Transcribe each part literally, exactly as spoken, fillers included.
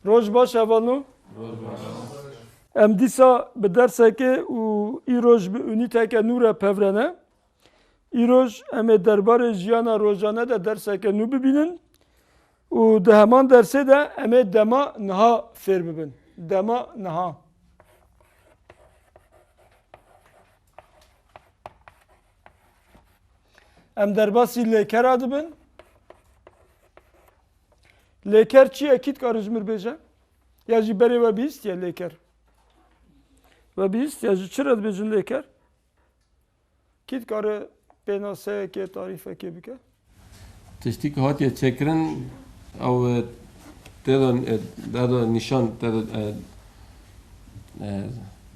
Roj baş hevalno. Em dîsa bi derseke û îroj bi unîteke nû re pevrene. Îroj em ê derbarê jiyana rojane de derseke nû bibînin û di heman dersê de em ê dema niha fêr bibin. Dema niha. Em derbasî lêkera dibin. Lêker çi ye? Kî dikare ji min bêje? Ya jî berê we bihîstiye lêker? We bihîstiye ji çi re dibêjin lêker? Kî dikare pênaseyekê, tarîfekê bike? Tiştî ku hatiye çêkirin, ew, e, tê de, e, tê de nîşan, tê de, e, e,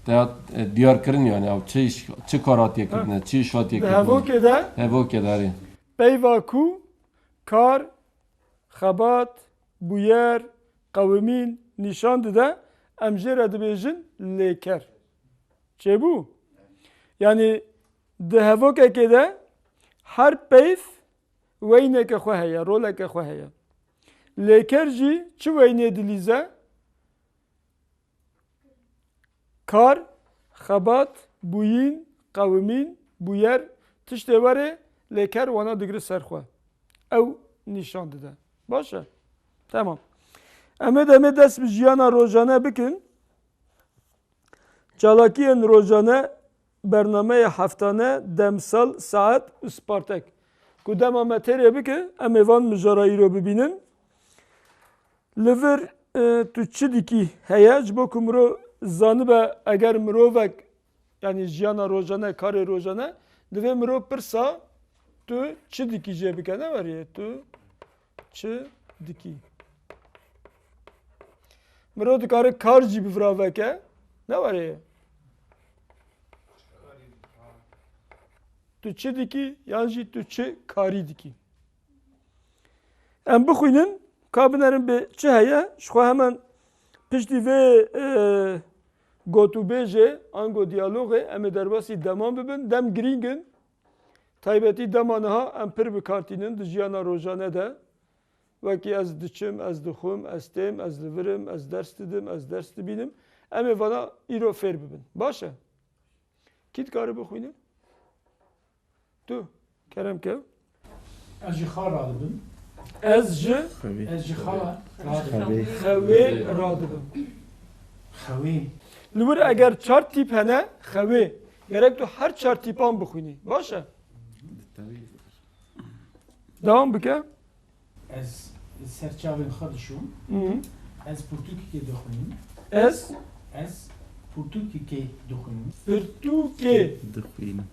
tê de, e, diyar kirin, yani ew çi iş, çi kar hatiye Ha. kirine, çi iş hatiye Di kirine. hevokê de Hevokê de, erê. Peyva ku kar, xebat, bûyer, qewimîn nîşan dide, em jê re dibêjin lêker. Çêbû? Yanî di hevokekê de her peyv weyneke xwe heye, roleke xwe heye. Lêker jî çi weynê dilîze? Kar, xebat, bûyîn, qewimîn, bûyer, tiştê werê lêker wana digire ser xwe. Ew nîşan dide. Baş e? Temam. Em ê demê dest bi jiyana rojane bikin. Çalakiyên rojane, bernameyê heftane, demsal, saet û spartek. Ku dema me têrê bike, em ê van mijara îro bibînin. Li vir, e, tu çi dikî heye, ji bo ku mirov zanibe, eger mirovek, yanî jiyana rojane, karê rojane, divê mirov pirsa tu çi dikî jê bike, ne weriye? Tu çi dikî? Mirov dikare kar jî bi vira veke, ne weriye? Tu çi dikî, yan jî tu çi karî dikî? Em bixwînin, ka binerin bê çi heye, ji xwe hemen piştî vê, e, gotûbêjê, ango diyalogê, em ê derbasî deman bibin. Dem girîng in. Taybetî dema niha em pir bi kar tînin di jiyana rojane de. Wekî ez diçim, ez dixwim, ez têm, ez li vir im, ez ders didim, ez ders dibînim. Em ê vana îro fêr bibin. Baş e? Kî dikare bixwîne? Tu, kerem ke. Ez ji xwe radibim. Ez ji Xewê. Ez ji xwe radibim. Xewê. Xewê radibim. Xewê. Li wir eger çar tîp hene, xewê. Gerek tu her çar tîpan bixwînî. Baş e? Dewam bike. Ez ser çavên xwe dişûm. Hı. Ez pirtûkekê dixwînim. Ez? Ez pirtûkekê dixwînim. Pirtûkê. Dixwînim.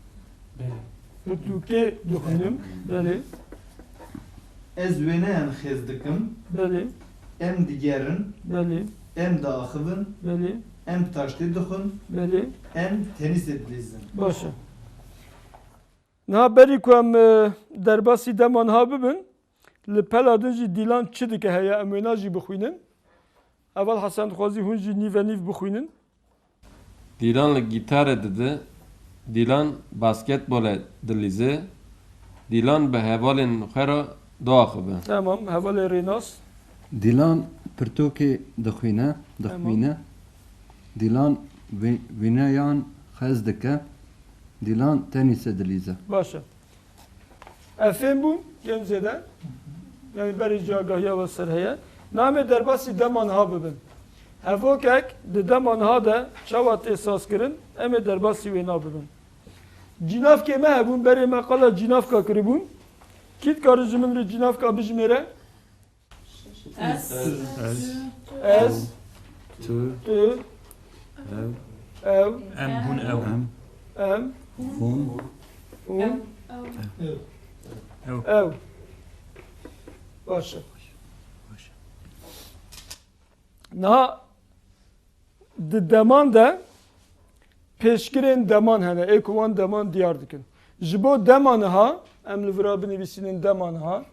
Belê. Pirtûkê dixwînim. Belê. Ez wêneyan xêz dikim. Belê. Em digerin. Belê. Em diaxivin. Belê. Em taştê dixwin. Belê. Em tenîsê dilîzin. Baş e. Niha berî ku em, e, derbasî dema niha bibin, li pela din jî Dîlan çi dike heye, em wêna jî bixwînin. Heval Hesen, dixwazî hûn jî nîve nîv bixwînin. Dîlan li gîtarê dide, Dîlan basketbolê dilîze, Dîlan bi hevalên xwe re diaxive. Temam, hevalê Rênas. Dîlan pirtûkê dixwîne, Tamam. dixwîne. Dîlan wê-, wêneyan xêz dike. Dîlan tenîsê dilîze. Baş e. Ev fêm bûn, yên zêde. Yani berê cî agahiya we ser heye. Namê derbasî dema niha bibin. Hevokek di dema niha de çawa tê sazkirin, em ê derbasî wê nabibin. Cînavkê me hebûn, berê me qala cînavka kiribûn. Kî dikare ji min re cînavka bijmêre? Ez. Ez. Ez. Tu. Tu. Tu. Ew. Ew. Em. Hûn ew. Em. Em. Hûn. Hûn. Ew. Ew. Ew. Baş e. Niha di deman de pêşgirên deman hene, ê ku wan deman diyar dikin. Ji bo dema niha, em li vira binivîsînin dema niha.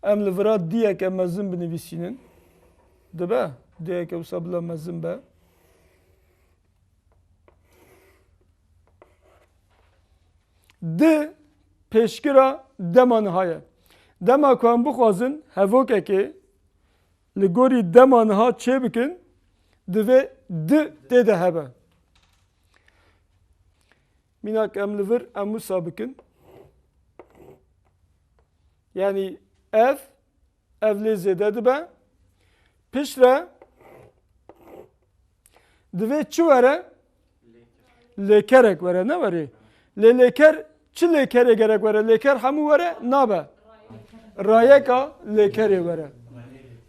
Em li vira diyeke mezin binivîsînin. Dibe, diyeke wisa bila mezin be. Di pêşkira dema niha ye. Dema ku em bixwazin hevokekê li gorî dema niha çêbikin, divê di tê de hebe. Mînak em li vir em wisa bikin. Yanî ev, ev lê zêde dibe. Piştre divê çi were? Lêkerek were, ne werê? Lê lêker, çi lêkerê gerek were? Lêker hemû were? Nabe. Rayeka lêkerê were.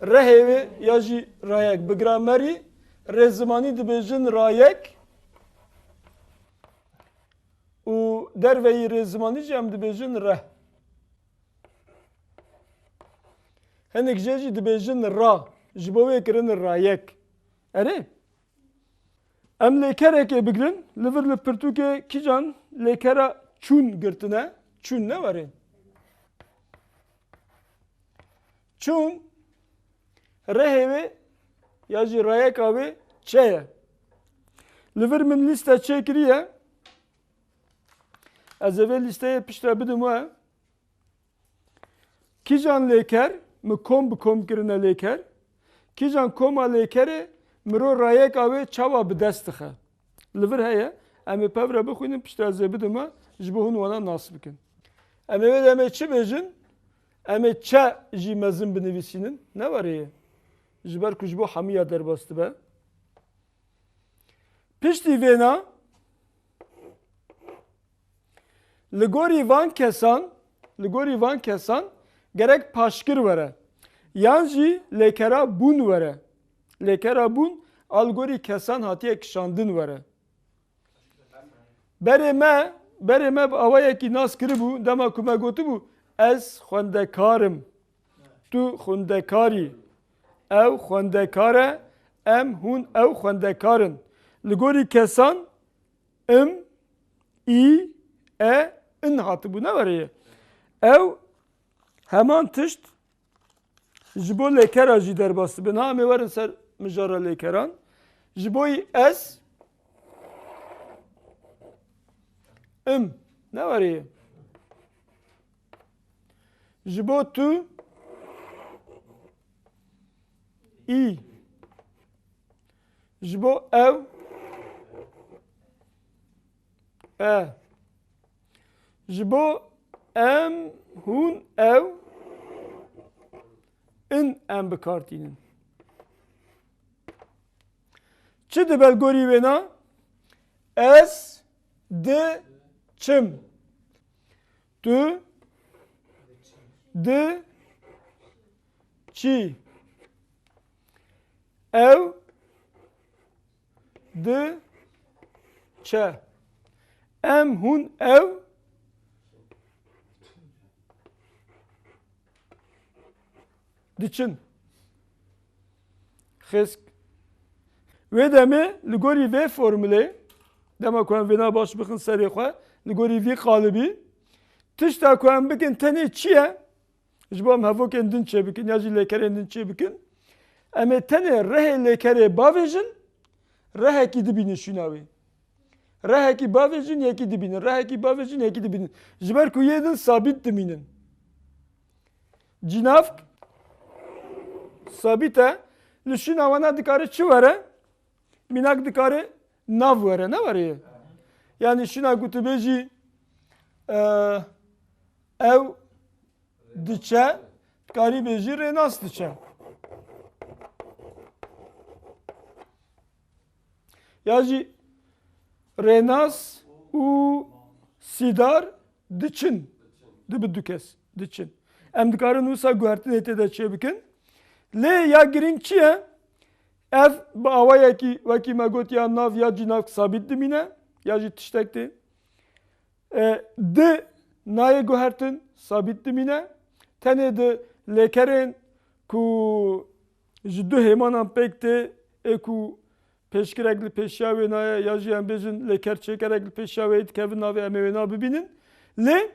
Rehê wê ya jî rayek. Bi gramerî rêzimanî dibêjin rayek û derveyî rêzimanî jî em dibêjin reh. Hinek jê jî dibêjin ra. Ji bo wê kirine rayek. Erê. Em lêkerekê bigirin. Li vir li pirtûkê kîjan lêkera çûn girtine? Çûn ne werê? Çûn rehê wê ya jî rayeka wê çe ye. Li vir min lîste çêkiriye. Ez ê vê lîsteyê piştre bidim we. Kîjan lêker, min kom bi kom kirine lêker. Kîjan koma lêkerê miro rayeka wê çawa bi dest dixe. Li vir heye, em ê pevre bixwînin, piştre ez ê bidim we, ji bo hûn wana nas bikin. Em ê wê demê çi bêjin? Em ê çe jî mezin binivîsînin. Ne werê ye? Ji ber ku ji bo hemiya derbas dibe. Piştî vêna, li gorî van kesan, li gorî van kesan gerek paşkir were. Yan jî lêkera bûn were. Lêkera bûn a li gorî kesan hatiye kişandin were. Berê me, berê me bi awayekî nas kiribû, dema ku me gotibû, ez xwendekar im, tu xwendekarî, ew xwendekar e, em, hûn, ew xwendekar in. Li gorî kesan, im, î, e, in hatibû, ne werê ye. Ew heman tişt ji bo lêkera jî derbas dibe. Niha em ê werin ser mijara lêkeran. Ji bo yî ez im, ne werê ye. Ji bo tu î. Ji bo ew, e. Ji bo em, hûn, ew, in em bi kar tînin. Çi dibe li gorî wêna? Ez diçim. Tu diçî. Ew diçe. Em, hûn, ew diçin. Xêsk. Wê demê li gorî vê formulê, dema ku em vêna baş bixin serê xwe, li gorî vî qalibî, tişta ku em bikin tenê çi ye? Ji bo em hevokên din çêbikin ya jî lêkerên din çêbikin, em ê tenê rehê lêkerê bavêjin, rehekî dibînin şûna wê. Rehekî bavêjin, yekî dibînin. Rehekî bavêjin, yekî dibînin. Ji ber ku yê din sabît dimînin. Cînavk sabît e. Li şûna wana dikare çi were? Mînak dikare nav were, ne were ye? Yanî şûna ku tu bêjî, e, ew diçe, dikarî bêjî Rênas diçe. Ya jî Rênas û Sîdar diçin. Dibi du kes diçin. Em dikarin wisa guhertinê tê de çêbikin. Lê ya girîng çi ye? Ev bi awayekî, wekî me got, ya nav ya cînavk sabît dimîne, ya jî tiştek tê. E, di nayê guhertin, sabît dimîne. Tenê di lêkerên ku ji du hêmanan pêk tê, ê ku pêşgirek li pêşiya wê naye, ya jî em bêjin lêker çêkerek li pêşiya wê dikevin navê, em ê wêna bibînin. Lê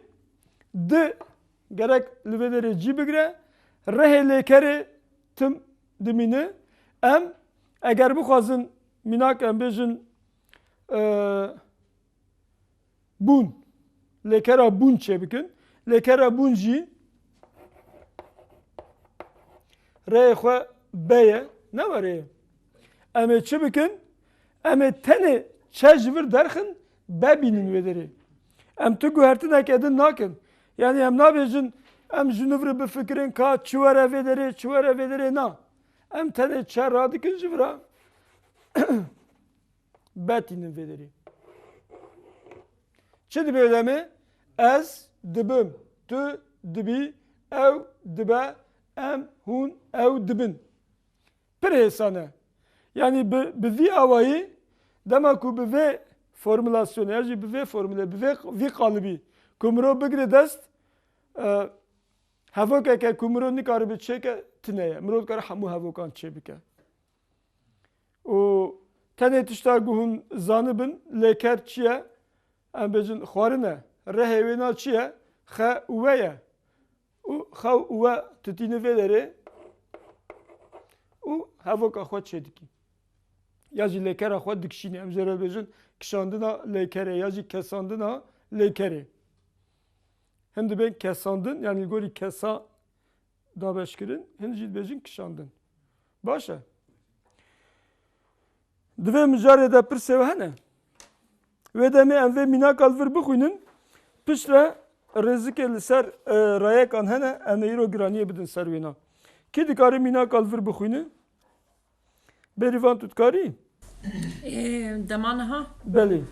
di gerek li vê derê cî bigire, rehê lêkerê tim dimîne. Em eger bixwazin mînak em bêjin, e, bûn, lêkera bûn çêbikin. Lêkera bûn jî rêyê xwe be ye, ne were ye. Em ê çi bikin? Em ê tenê çe ji vir derxin, be bînin wê derê. Em tu guhertineke din nakin. Yanî em nabêjin, em ji nû re bifikirin ka çi were vê derê, çi were vê derê, na. Em tenê çe radikin ji vira. Be tînin vê derê. Çi dibe demê? Ez dibim, tu dibî, ew dibe, em, hûn, ew dibin. Pir hêsan e. Yanî bi, bi vî awayî, dema ku bi vê formulasyonê ya jî bi vê formulê, bi vê, vî qalibî ku mirov bigire dest, e, hevokeke ku mirov nikaribe çêke tune ye. Mirov dikare hemû hevokan çêbike. Û tenê tişta ku hûn zanibin, lêker çi ye? Em bêjin xwarin e. Rehê wê na çi ye? Xe û we ye. Û xew û we tu tînî vê derê û hevoka xwe çêdikî. Ya jî lêkera xwe dikişînî. Em jê re dibêjin kişandina lêkerê ya jî kesandina lêkerê. Hin dibên kesandin, yanî li gorî kesa dabeşkirin, hin jî dibêjin kişandin. Baş e. Di vê mijarê de pirsê we hene? Wê demê em vê mînaka li vir bixwînin, piştre rêzikê li ser, e, rayekan hene, em ê îro giraniyê bidin ser wêna. Kî dikare mînaka li vir bixwîne? Bêrîvan, tu dikarî? Ê, dema niha? Belê.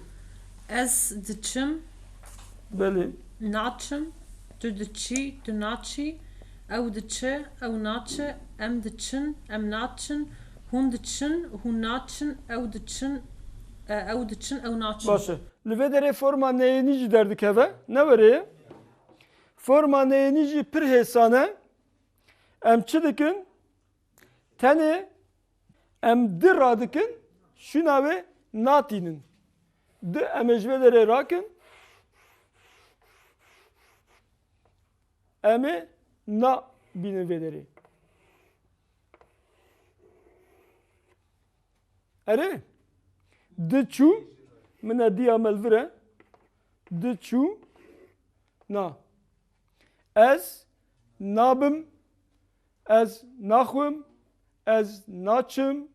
Ez diçim. Belê. Naçim. Tu diçî, tu naçî. Ew diçe, ew naçe. Em diçin, em naçin. Hûn diçin, hûn naçin. Ew diçin, e, ew diçin, ew naçin. Baş e. Li vê derê forma neyênî jî derdikeve. Ne were ye? Forma neyênî jî pir hêsan e. Em çi dikin? Tenê em di radikin, şûna wê natînin. Di em ê ji vê derê rakin, em ê nabînin vê derê. Erê, di çû, min e diya me li vir e, di çû, na. Ez nabim, ez naxwim, ez naçim,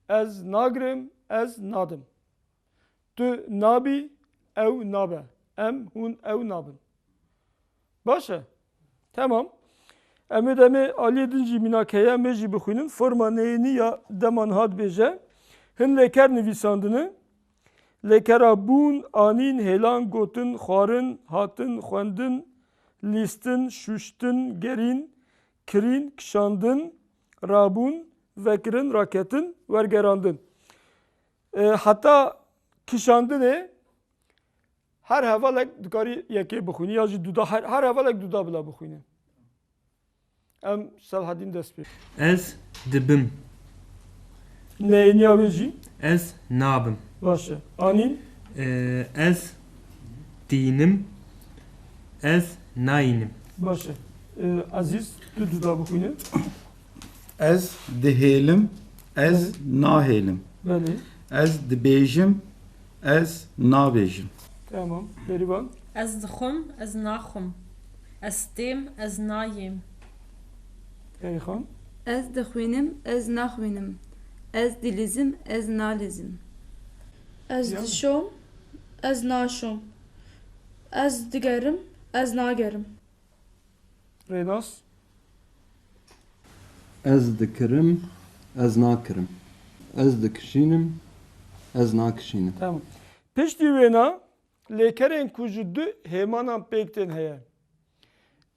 ez nagrim, ez nadim. Tu nabî, ew nabe. Em, hûn, ew nabin. Baş e. Temam. Em ê demê aliyê din jî mînak heye, em ê jî bixwînin. Forma neyênî ya dema niha dibêje. Hin lêker nivîsandine. Lêkera bûn, anîn, hêlan, gotin, xwarin, hatin, xwendin, lîstin, şûştin, gerîn, kirîn, kişandin, rabûn, vekirin, raketin, wergerandin. E, heta kişandinê her hevalek dikarî yekê bixwînî ya jî duda, her, her hevalek duda bila bixwîne. Em Selhedîn dest pê. Ez dibim. Neyêniya wê jî? Ez nabim. Baş e. Anîn? Ee, ez dînim. Ez nayînim. Baş e. Ee, Ezîz, tu duda bixwîne. Ez dihêlim, ez Belê. nahêlim. Belê. Ez dibêjim, ez nabêjim. Tamam. Berivan? Ez dixwim, ez naxwim. Ez têm, ez nayêm. Erîxan? Ez dixwînim, ez naxwînim. Ez dilîzim, ez nalîzim. Ez Ya. dişom, ez naşom. Ez digerim, ez nagerim. Rênas? Ez dikirim, ez nakirim. Ez dikişînim, ez nakişînim. Tamam. Piştî wêna lêkerên ku ji du hêmanan pêk tên heye.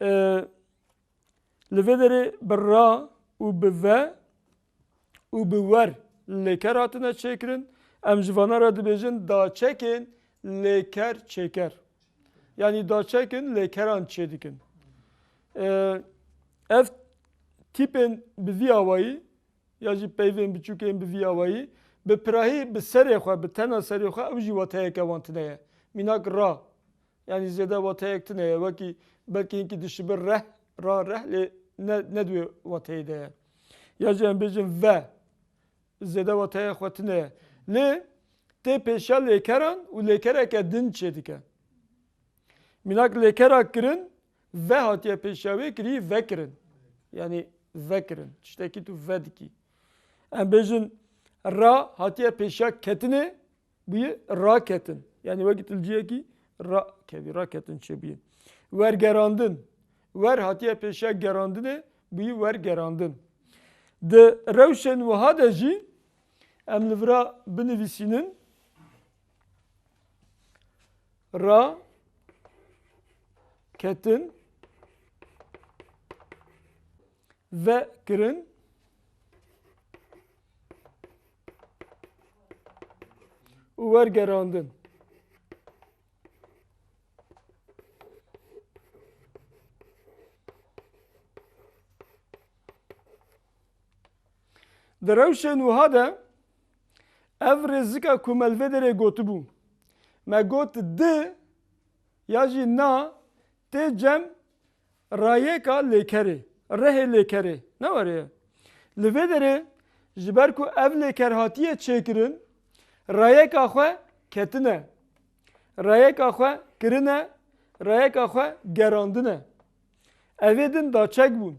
Ee, li vê derê bi ra û bi ve û bi wer lêker hatine çêkirin. Em ji vana re dibêjin daçekên lêker çêker. Yanî daçekin lêkeran çêdikin. Ee, ev tîpên bi vî awayî ya jî peyvên biçûkên bi vî awayî bi pirahî bi serê xwe, bi tena serê xwe ew jî wateyeke wan tune ye. Mînak ra. Yanî zêde wateyek tune ye. Wekî belkî hinkî dişibe reh, ra reh lê ne, ne di wê wateyê de ye. Ya jî em bêjin ve. Zêde wateya xwe tune ye. Lê tê pêşiya lêkeran û lêkereke din çêdike. Mînak lêkera kirin, ve hatiye pêşiya wê kirî vekirin. Yanî vekirin. Tiştekî tu vedikî. Em bêjin ra hatiye pêşiya ketinê, bûyî raketin. Yanî wekî tu li cihekî rakevî, raketin çêbûyî. Wergerandin. Wer hatiye pêşiya gerandinê, bûyî wergerandin. Di rewşên wiha de jî em li vira binivîsînin. Ra, ketin, vekirin û wergerandin. Di rewşên wiha de ev rêzika ku me li vê derê gotibû, me got di ya jî na tê cem rayeka lêkerê, rehê lêkerê. Ne were ye? Li vê derê ji ber ku ev lêker hatiye çêkirin, rayeka xwe ketine. Rayeka xwe kirine, rayeka xwe gerandine. Evê din daçek bûn.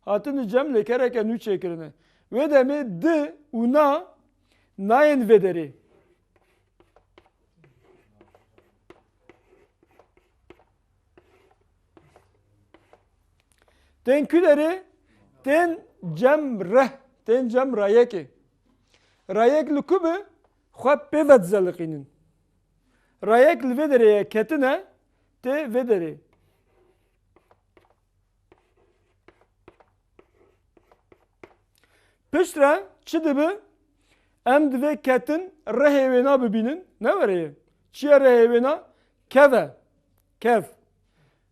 Hatine cem lêkereke nû çêkirine. Wê demê di û na nayên vê derê. Tên ku derê? Tên cem reh, tên cem rayekê. Rayek li ku bi? Xwe pê ve dizeliqînin. Rayek li vê derê ye, ketine, tê vê derê. Piştre çi dibe? Em divê ketin rehê wêna bibînin. Ne were ye? Çi ye rehê wêna? Kev e. Kev.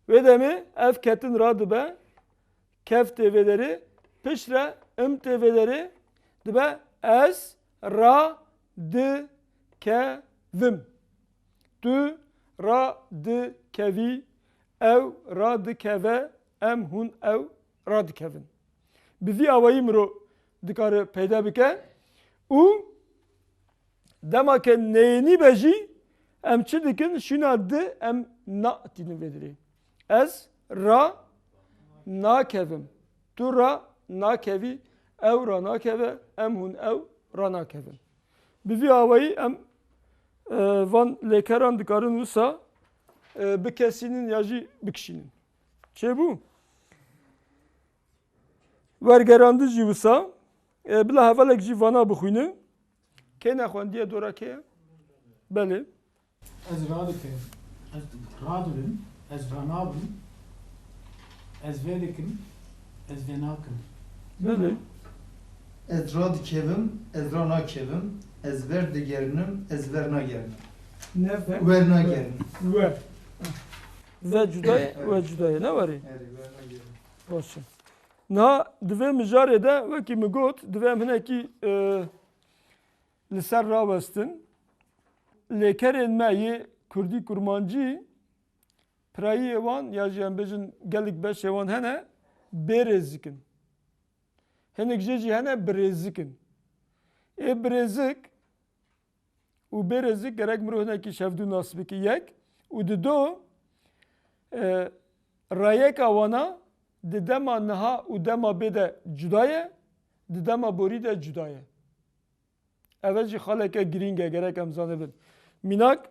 Wê demê ev ketin radibe. Kev tê vê derê. Piştre im tê vê derê. Dibe ez radikevim. Tu radikevî, ew radikeve, em hûn ew radikevin. Bi vî awayî mirov dikare peyda bike û dema ke neyênî be jî em çi dikin? Şîna di em na tînin vê derê. Ez ra nakevim. Tu ra nakevî, ew ra nakeve, em hûn ew ra nakevin. Bi vî awayî em, e, van lêkeran dikarin wisa, e, bikesînin ya jî bikişînin. Çêbû? Wergerandin jî wisa. E, bila hevalek jî vana bixwîne. Kê nexwendiye dora kê ye? Belê. Ez radikim. Ez radibim. Ez ranabim. Ez vedikim. Ez venakim. Belê. Ez radikevim. Ez ranakevim. Ez verdigerinim. Ez vernagerinim. Ne ve? Wernagerinim. Ver. Ve cuda ye, evet, we cuda ye. Ne were ye? Erê, wernagerinim. Baş e. Niha di vê mijarê de, wekî min got, divê em hinekî, e, li ser rawestin. Lêkerên me yê kurdî kurmancî, pirayiyê wan, ya jî em bêjin gelek beşê wan hene, bêrêzik in. Hinek jê jî hene birêzik in. Ê birêzik û bêrêzik gerek mirov hinekî şevdû nas bike yek û di do, e, rayeka wana di dema niha û dema bê de cuda ye, di dema borî de cuda ye. Eve jî xaleke girîng e, gerek em zanibin. Mînak,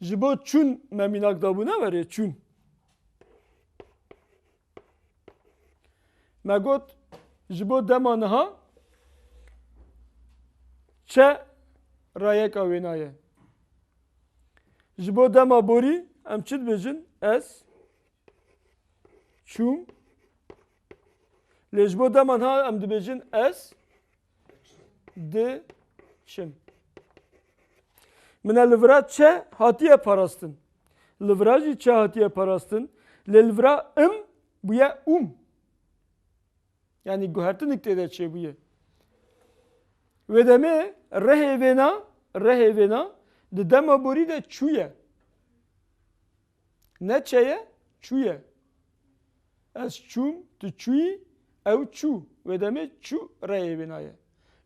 ji bo çûn me mînak dabû, ne were ye? Çûn. Me got, ji bo dema niha çe rayeka wêna ye. Ji bo dema borî em çi dibêjin? Ez çûm. Lê ji bo dema niha em dibêjin ez diçim. Min e li vira çe hatiye parastin. Li vira jî çe hatiye parastin. Lê li vira im bûye ûm. Yanî guhertinik tê de çêbûye. Wê demê rehê vêna, rehê vêna di dema borî de çûye. Ne çe ye, çû ye. Ez çûm, tu çûyî, ew çû. Wê demê çû rehê wêna ye.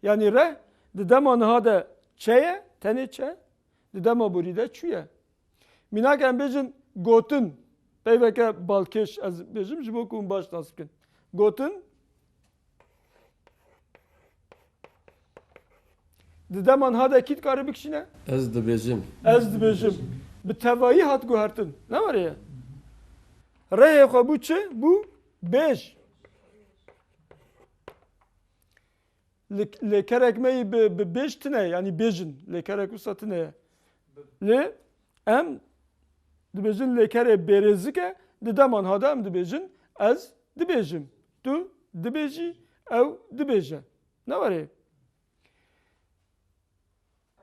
Yanî reh di dema niha de çe ye, tenê çe, di dema borî de çû ye. Mînak em bêjin gotin. Peyveke balkêş ez bêjim ji bo ku hûn baş nas bikin. Gotin. Di dema niha de kî dikare bikişîne? Ez dibêjim. Ez dibêjim. Bi tevayî hat guhertin. Ne were ye? Rehê xwe bû çi? Bû bêj. Lê, lêkerek me yî bi, bi bêj tine, yanî bêjin. Lêkerek wisa tine ye. Lê em dibêjin lêkerê bêrêzik e, di dema niha de em dibêjin ez dibêjim. Tu dibêjî, ew dibêje. Ne were?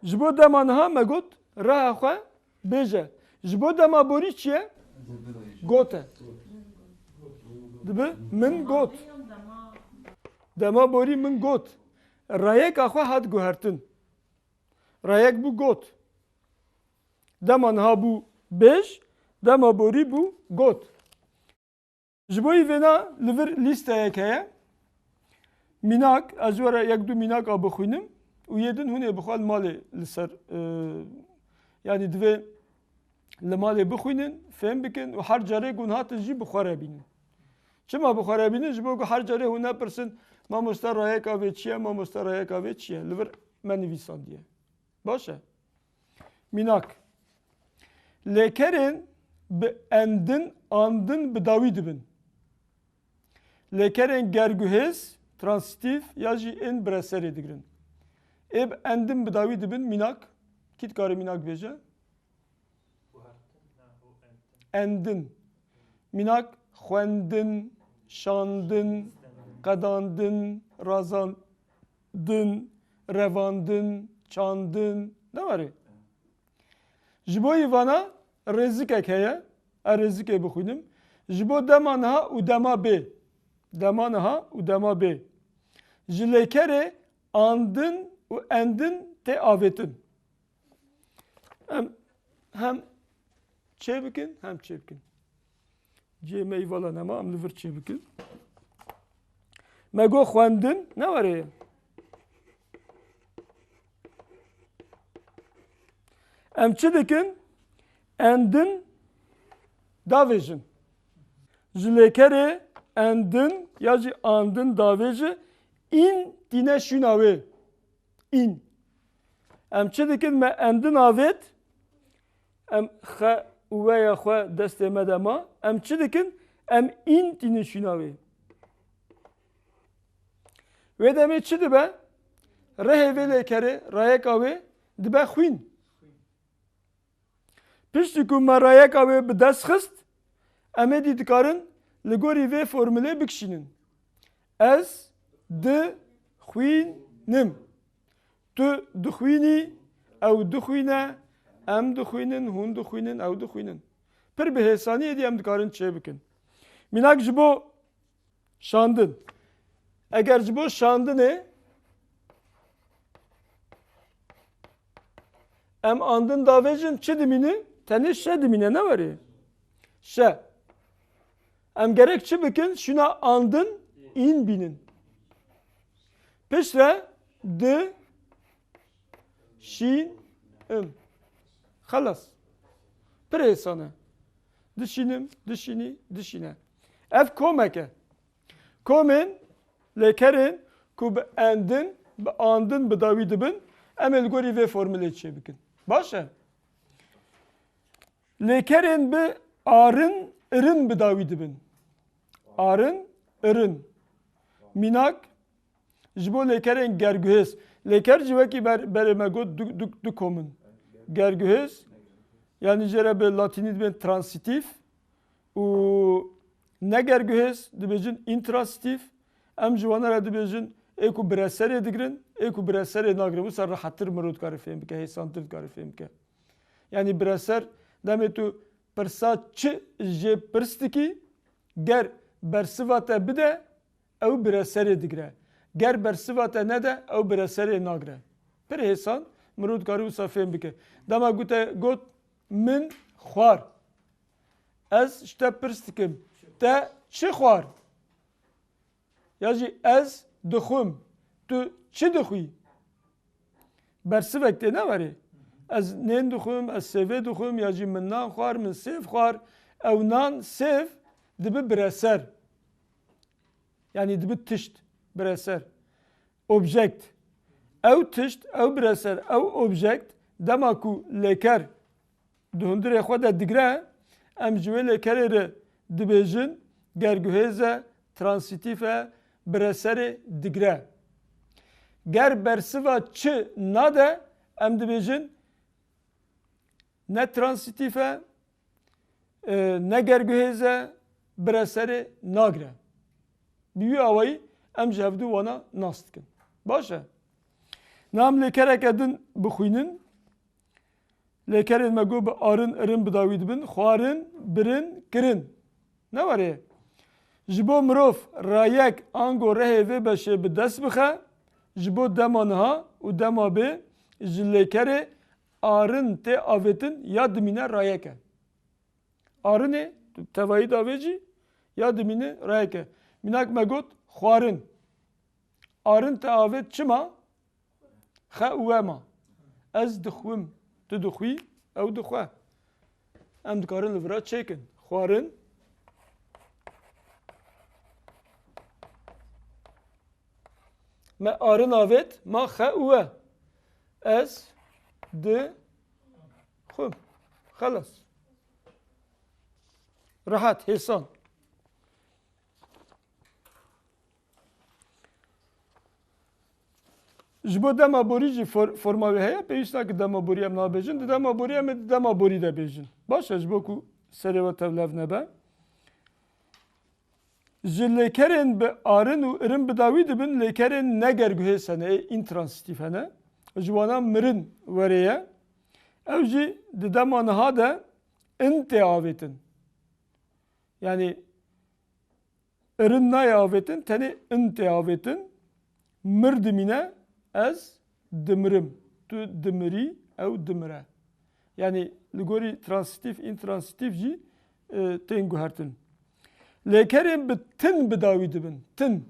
Ji bo dema niha me got, reha xwe bêje. Ji bo dema borî çi ye? Got e. Dibe min got. Dema borî min got. Rayeka xwe hat guhertin. Rayek bû got. Dema niha bû bêj, dema borî bû got. Ji bo vêna li vir lîsteyek heye. Mînak, ez ji we re yek du mînaka bixwînim û yê din hûn ê bi xwe li malê li ser, e, yanî divê li malê bixwînin, fêm bikin û her carê ku hûn hatin jî bi xwe re bînin. Çima bi xwe re bînin? Ji bo ku her carê hûn nepirsin, mamoste rayeka vê çi ye, mamoste rayeka vê çi ye? Li vir me nivîsandiye. Baş e. Mînak. Lêkerên bi endin, andin bi dawî dibin. Lêkerên gerguhêz, transîtîf ya jî ên bi reserê digirin. Ê bi endin bi dawî dibin, mînak. Kî dikare mînak bêje? Endin. Mînak, xwendin, şandin, qedandin, razandin, revandin, çandin. Ne were? Ji bo vana rêzikek heye. Ez rêzikê bixwînim. Ji bo dema niha û dema bê. Dema niha û dema bê. Ji lêkerê andin û endin tê avêtin. Em hem çê bikin, hem çê bikin. Cihê me îvala nema, em li vir çê bikin. Me got xwendin, ne were ye? Em çi dikin? Endin davêjin. Ji lêkerê endin ya jî andin davêji, în tîne şûna wê. În. Em çi dikin? Me endin avêt. Em xe û weya xwe destê me de ma. Em çi dikin? Em în tînin şûna wê. Wê demê çi dibe? Rehê vê lêkerê, rayeka wê dibe xwîn. Piştî ku me rayeka wê bi dest xist, em êdî dikarin li gorî vê formulê bikişînin. Ez dixwînim. Tu dixwînî, ew dixwîne, em dixwînin, hûn dixwînin, ew dixwînin. Pir bi hêsanî êdî em dikarin çê bikin. Mînak ji bo şandin. Eger ji bo şandinê em andin davêjin, çi dimîne? Tenê şe dimîne, ne were? Şe. Em gerek çi bikin? Şûna andin în bînin. Piştre di şîn im. Xelas. Pir hêsan e. Dişînim, dişînî, dişîne. Ev komek e. Komên lêkerên ku bi endin, bi andin bi dawî dibin, em ê li gorî vê formulê çê bikin. Baş e? Lêkerên bi arin, irin bi dawî dibin. Arin, irin. Mînak, ji bo lêkerên gerguhêz. Lêker jî wekî ber-, berê me got du, du, du kom in. Gerguhêz, yanî jê re bi latînî dibên transîtîf û negerguhêz dibêjin întransîtîf. Em ji wana re dibêjin ê ku bi reserê digirin, ê ku bi reserê nagirin. Wisa rehettir mirov dikare fêm bike, hêsantir dikare fêm bike. Yanî bi reser, demê tu pirsa çi jê pirs dikî, ger bersiva te bide, ew bi reserê digire. Ger bersiva te nede, ew bi reserê nagire. Pir hêsan mirov dikare wisa fêm bike. Dema ku te got, min xwar. Ez ji te pirs dikim, te çi xwar? Ya jî ez dixwim, tu çi dixwî? Bersivek tê ne were. Ez nên dixwim, ez sêvê dixwim, ya jî min nan xwar, min sêv xwar. Ew nan, sêv dibi bireser. Yanî dibi tişt, bireser. Objekt. Ew tişt, ew bireser, ew objekt, dema ku lêker di hundirê xwe de digre, em ji wê lêkerê re dibêjin gerguhêz e, transîtîf e, bireserê digre. Ger bersiva çi nade, em dibêjin ne transîtîf e, e, ne gerguhêz e, bireserê nagre. Bi wî awayî em ji hevdû wana nas dikin. Baş e. Na em lêkereke din bixwînin. Lêkerên me got bi arin, irin bi dawî dibin. Xwarin, birin, kirin. Ne were ye? Ji bo mirov rayek ango rehê vê beşê bi dest bixe, ji bo dema niha û dema bê ji lêkerê arin tê avêtin ya dimîne rayek e. Arinê, tu tevayî davêjî, ya dimîne rayek e. Mînak me got xwarin. Arin te avêt çima? Xe û we ma. Ez dixwim, tu dixwî, ew dixwe. Em dikarin li vira çêkin. Xwarin. Me arin avêt, ma xe û we. Ez dixwim. Xelas. Rehet, hêsan. Ji bo dema borî jî for-, forma wê heye, pêwîst nake dema borî em nabêjin. Di dema borî em ê di dema borî de bêjin. Baş e, ji bo ku serê we tevlev nebe. Ji lêkerên bi arin û irin bi dawî dibin, lêkerên negerguhêz hene, ê întransîtîf hene. Ji wana mirin were ye. Ew jî di dema niha de in tê avêtin. Yanî irin nayê avêtin, tenê in tê avêtin. Mir dimîne, ez dimirim. Tu dimirî, ew dimire. Yanî li gorî transîtîf, întransîtîf jî, e, tên guhertin. Lêkerên bi tin bi dawî dibin. Tin.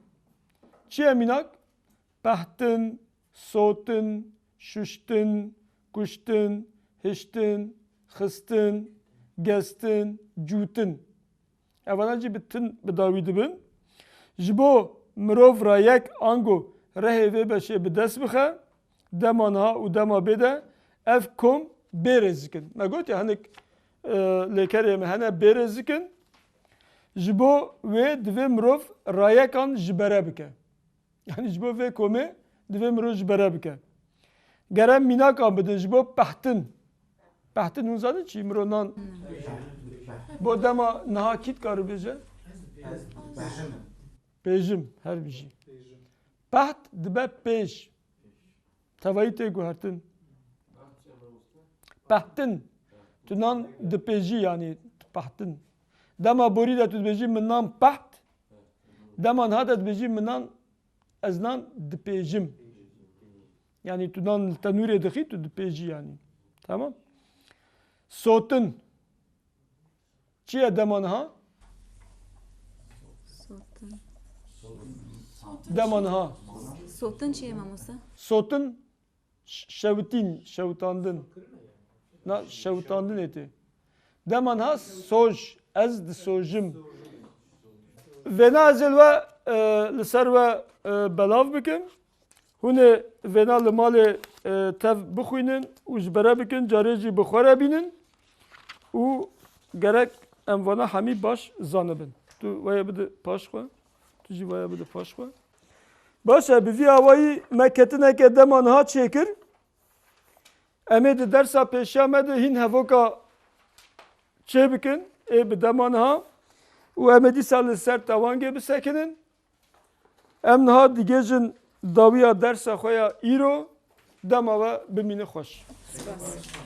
Çi ye mînak? Pehtin, sotin, şuştin, kuştin, hiştin, xistin, gestin, cûtin. Evana jî bi tin bi dawî dibin. Ji bo mirov rayek ango rehê vê beşê bi dest bixe, dema niha û dema bê de ev kom bê rêzikin. Me gotiye hinek, e, lêkerê me hene bê rêzikin. Ji bo wê divê mirov rayekan ji bere bike. Yanî ji bo vê komê divê mirov ji bere bike. Gere mînakan bidin ji bo pehtin. Pehtin hûn zanin çi? Mirov nan. Bo dema niha kî dikare bêje? Pêjim, her bijî. Peht dibe pêj. Tevayî tê guhertin. Pehtin. Tu nan dipêjî, yanî tu pehtin. Dema borî de tu dibêjî min nan peht. Dema niha de dibêjî min nan, ez nan dipêjim. Yanî tu nan li tenûrê dixî, tu dipêjî yanî. Tamam. Sotin. Çi ye dema niha? Sotin. Dema niha. Sotin çi ye mamoste? Sotin ş-, şewitîn, şewitandin. Na şewitandinê tê. Dema niha soj, ez disojim. Vêna ez ê li we, e, li ser we, e, belav bikim. Hûn ê vêna li malê, e, tev bixwînin û ji bere bikin, carê jî bi xwe re bînin û gerek em vana hemî baş zanibin. Tu waya bide paş xwe, tu jî waya bide paş xwe. Baş e, bi vî awayî me ketineke dema niha çêkir. Em ê di dersa pêşiya me de hîn hevoka çê bikin, ê bi dema niha û em ê dîsa li ser tewangê bisekinin. Em niha digihêjin dawiya dersa xwe ya îro, dema we bimîne xweş. Spas.